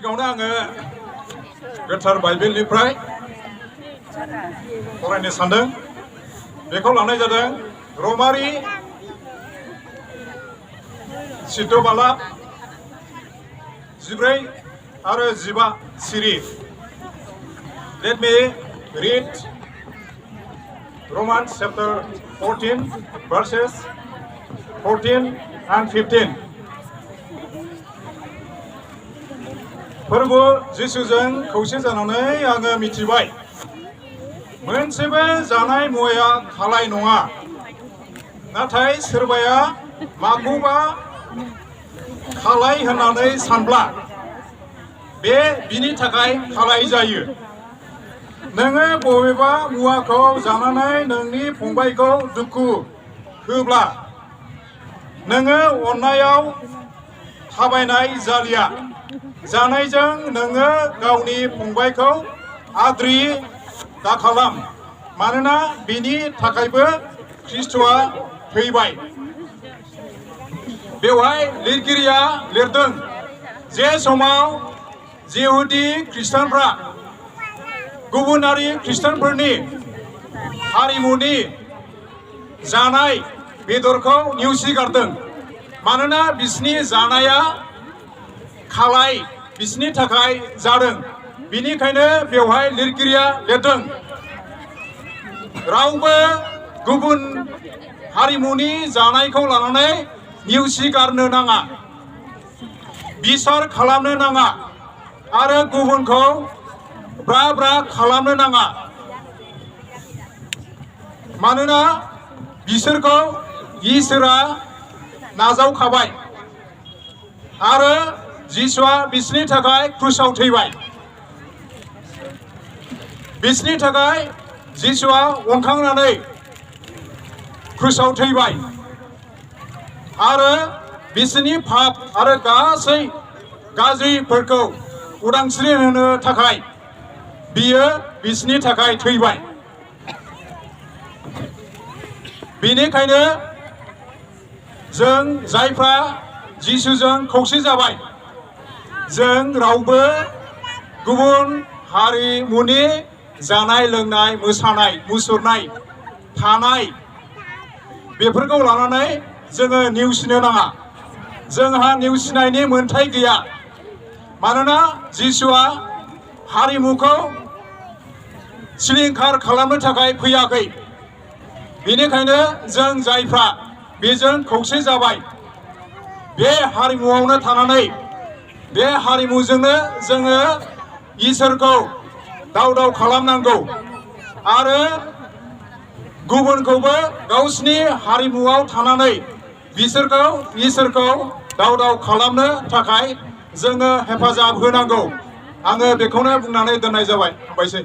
सिगाङावनो आङो गोथार बाइबेलनिफ्राय फरायनो सानदों। बेखौ लानाय जादों रमारि 14 14 आरो 15 सिरि। Let me read Romans chapter 14 verses 14 and 15. फोरबो जिसुजों खौसे जानानै आङो मिथिबाय, मोनसेबो जानाय मुवाया खालाय नङा, नाथाय सोरबाया माखौबा खालाय होननानै सानब्ला बे बिनि थाखाय खालाय जायो। नोङो बबेबा मुवाखौ जानानै नोंनि फंबायखौ दुखु होब्ला नोङो अननायाव थाबायनाय जालिया। जानायजों नोङो गावनि फंबायखौ आद्रि दाखालाम, मानोना बिनि थाखायबो ख्रिस्ट'आ थैबाय। बेवहाय लिरगिरिया लिरदों जे समाव जिहुदी खृष्टानफ्रा गुबुनारि खृष्टानफोरनि हारिमुनि जानाय बेदरखौ नेवसिगारदों, मानोना बिसिनि जानाया खालाय बिसिनि थाखाय जादों। बिनिखायनो बेवहाय लिरगिरिया लिरदों, रावबो गुबुन हारिमुनि जानायखौ लानानै नेवसिगारनो नाङा, बिसार खालामनो नाङा आरो गुबुनखौ ब्रा ब्रा खालामनो नाङा, मानोना बिसोरखौ इसोरा नाजावखाबाय आरो जिसुआ बिसोरनि थाखाय क्रुसाव थैबाय। बिसोरनि थाखाय जिसुआ अनखांनानै क्रुसाव थैबाय आरो बिसोरनि पाप आरो गासै गाज्रिफोरखौ उदांस्रि होनो थाखाय बियो बिसोरनि थाखाय थैबाय। बेनिखायनो जों जायफ्रा जिसुजों खौसे जाबाय, जों रावबो गुबुन हारिमुनि जानाय लोंनाय, मोसानाय मुसुरनाय, थानाय बेफोरखौ लानानै जोङो नेवसिनो नाङा। जोंहा नेवसिनायनि मोन्थाय गैया, मानोना जिसुआ हारिमुखौ सिलिंखार खालामनो थाखाय फैयाखै। बेनिखायनो जों जायफ्रा बेजों खौसे जाबाय, बे हारिमुआवनो थानानै बे हारिमुजोंनो जोङो इसोरखौ दाव दाव खालामनांगौ आरो गुबुनखौबो गावसिनि हारिमुआव थानानै बिसोरखौ इसोरखौ दाव दाव खालामनो थाखाय जोङो हेफाजाब होनांगौ। आङो बेखौनो बुंनानै दोननाय जाबाय। हामबायसै।